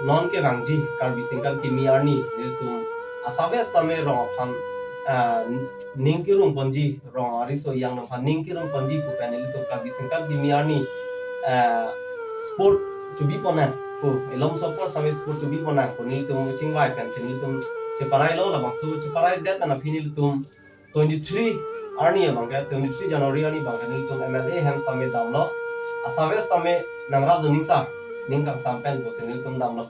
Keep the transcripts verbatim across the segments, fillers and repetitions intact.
non kevangji Karbi Sengkang Kimi arni nelitum asap same rong aphan, ah, ning kirung ponji, rong ariso yang aphan ning kirung ponji pu pen nelitum Karbi Sengkang Kimi arni, ah, sport chubi ponnang pu, elom sopor same sport chubi ponnang pu nelitum chingvai pensi nelitum cheparai lo, labangso cheparai det pen aphi nelitum twenty-three arni abangke, twenty-three January arni abangke nelitum M L A hem same damlo. Asap same nangrap dun ningsa, ning kangsam pen pusi nelitum damlo.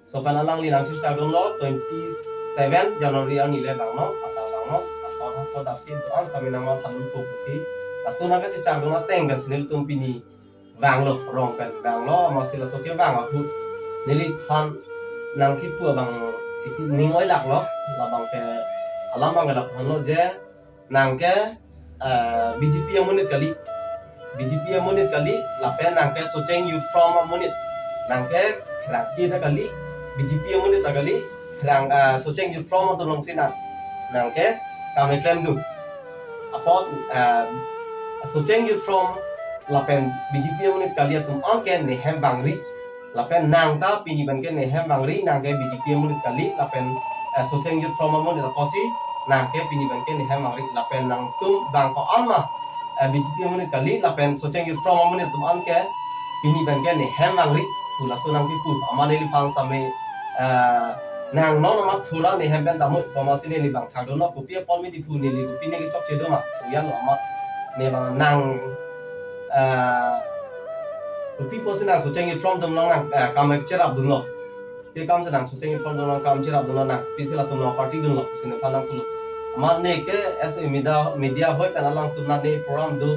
So pen alangli nangchechak dunlo, twenty-seven January arni le vangnon, atang vangnon, aspot aspot dapsi do-an same nangmatha dunpo pusi. Laso nangkachechak dun ateng pensi nelitum pini vanglo, rong pen vanglo, amatsi laso kevang ahut neliphan nangkipu abang isi ning oilaklo, labangke alam abangke lapulo je nangke, eh, B J P amonit kali, B J P amonit kali, lapen nangke Socheng Youth Forum amonit, nangke pherangke ta kali, B J P amonit ta kali, pherang, eh, Socheng Youth Forum atum alongsi nang, nangke kam keklem dun. Apot, eh, Socheng Youth Forum lapen B J P amonit kali atum anke nehem vangri. Lapen nang ta pini abangke nehem vangri, nangke B J P amonit kali, lapen, eh, Socheng Youth Forum amonit apotsi nangke pini abangke nehem vangri, lapen nangtum bang ko-an ma, eh, B J P amonit kali, lapen Socheng Youth Forum amonit atum anke pini abangke nehem vangri pu laso nangkipu. Amat neliphan same, eh, nang non amat thura nehem pen damnon pu amatsi neli bang thakdunlo, kopi apot mi di pu, neli kopi neli chokche do ma, suyan lo amat ne bang nang, eh, kopi pusi nang Socheng Youth Forum atum along nang, eh, kam cherap dunlo. Pi kam si nang Socheng Youth Forum atum along kam cherap dunlo, nang pisi latum along party dunlo pusi nephan nangpulo. Amat neke as a media, media hoi pen alangtum nang ne program do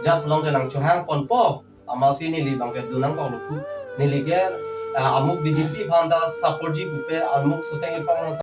jat along ke nang chohang ponpo. Amatsi neli abangke dun nangkoklo pu. Neli ke, ah, amuk B J P aphan ta support ji pupe, amuk Socheng Youth Forum